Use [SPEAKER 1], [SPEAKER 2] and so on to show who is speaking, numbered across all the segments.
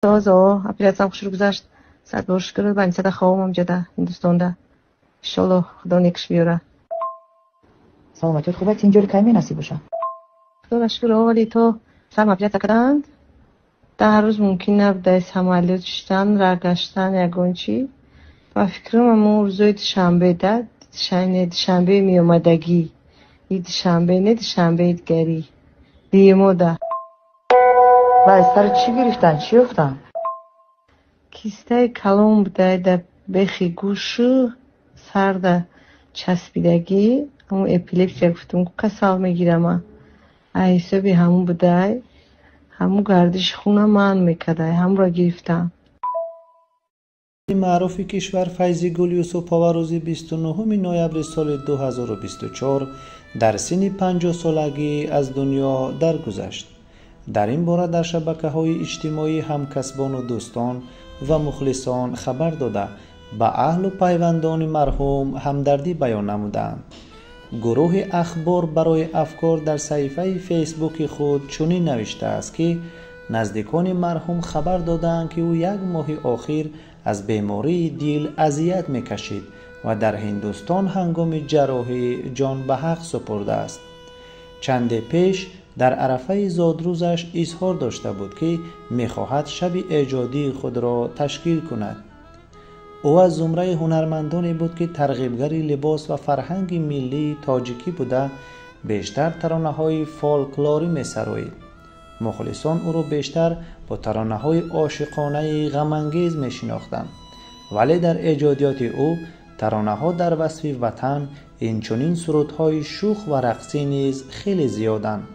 [SPEAKER 1] Соз, оператсиям хушрӯ гузашт. Сад бор шукр, больницада хобам ҷада, Ҳиндустонда. Иншоллоҳ, Худо некиш биёра.
[SPEAKER 2] Саломатиёт хуб аст, инҷори кай менасиб боша?
[SPEAKER 1] Худоро шукр, вале то сарм оператсия карданд. 10 рӯз мумкин набуда самолёт шиштан, раҳ гаштан, ягон чӣ. Ба фикрам, ҳамон рӯзои душанбе да, не, душанбе меомадагӣ. И душанбе не, душанбеи дигарӣ. Дуюмода.
[SPEAKER 2] Ва аз сари чӣ гирифтанд, чӣ ёфтанд?
[SPEAKER 1] Кистаи калон буда дар бехи гӯшу сарда часпидагӣ. Ҳамун эпилепсия гуфтум, касал мегирама. Аз ҳисоби ҳамун будай. Ҳамун гардиши хуна манъ мекардай, ҳамонро гирифтам.
[SPEAKER 3] Маъруфи кишвар Файзигул Юсупова рӯзи 29 ноябри соли 2024 дар синни 50-солагӣ аз дунё даргузашт. Дар ин бора дар шабакаҳои иҷтимоӣ ҳамкасбону дӯстон ва мухлисон хабар дода, ба аҳлу пайвандони марҳум ҳамдардӣ баён намуданд. Гурӯҳи «Ахбор барои афкор» дар саҳифаи Фейсбуки худ чунин навиштааст, ки наздикони марҳум хабар додаанд, ки ӯ як моҳи охир аз бемории дил азият мекашид ва дар Ҳиндустон ҳангоми ҷарроҳӣ ҷон ба ҳақ супурдааст. Чанде пеш дар арафаи зодрӯзаш изҳор дошта буд, ки мехоҳад шаби эҷодии худро ташкил кунад. Ӯ аз зумраи ҳунармандоне буд, ки тарғибгари либос ва фарҳанги миллии тоҷикӣ буда, бештар таронаҳои фолклорӣ месароид. Мухлисон ӯро бештар бо таронаҳои ошиқонаи ғамангез мешинохтанд, вале дар эҷодиёти ӯ таронаҳо дар васфи ватан, инчунин сурудҳои шӯх ва рақсӣ низ хеле зиёданд.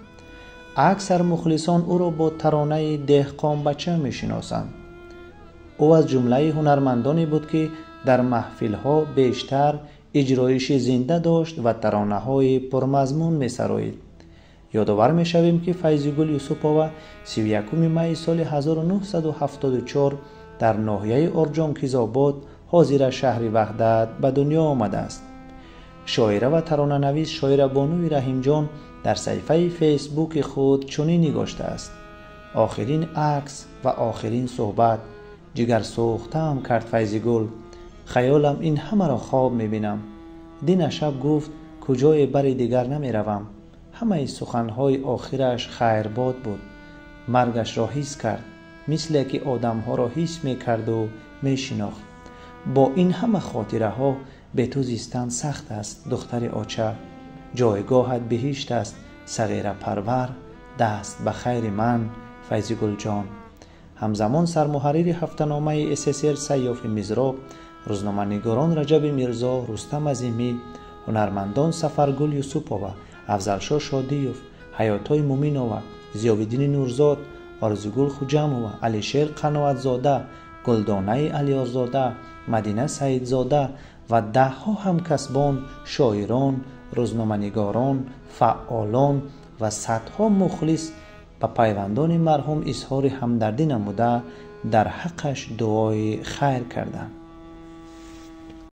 [SPEAKER 3] Аксар мухлисон ӯро бо таронаи «Деҳқонбача» мешиносанд. Ӯ аз ҷумлаи ҳунармандоне буд, ки дар маҳфилҳо бештар иҷроиши зинда дошт ва таронаҳои пурмазмун месароид. Ёдовар мешавем, ки Файзигул Юсупова 31 майи соли 1974 дар ноҳияи Орҷонкизобод, ҳозира шаҳри Ваҳдат, ба дунё омадааст. Шоира ва таронанавис Шоирабонуи Раҳимҷон дар саҳифаи Фейсбуки худ чунин нигоштааст: «Охирин акс ва охирин суҳбат ҷигарсӯхтаам кард Файзигул. Хаёлам ин ҳамаро хоб мебинам. Дина шаб гуфт, куҷое бари дигар намеравам. Ҳамаи суханҳои охираш хайрбод буд. Маргашро ҳис кард, мисле ки одамҳоро ҳис мекарду мешинохт. Бо ин ҳама хотираҳо бе ту зистан сахт аст, духтари оча. Ҷойгоҳат биҳишт аст, сағирапарвар. Даст ба хайри ман, Файзигулҷон». Ҳамзамон сармуҳаррири ҳафтаномаи ССР Сайёфи Мизроб, рӯзноманигорон Раҷаби Мирзо, Рустам Азимӣ, ҳунармандон Сафаргул Юсупова, Афзалшо Шодиев, Ҳаётой Муминова, Зиёвиддини Нурзод, Орзугул Хуҷамова, Алишер Қаноатзода, Гулдонаи Алиёрзода, Мадина Саидзода ва даҳҳо ҳамкасбон, шоирон, рӯзноманигорон, фаъолон ва садҳо мухлис ба пайвандони марҳум изҳори ҳамдардӣ намуда, дар ҳаққаш дуои хайр карданд.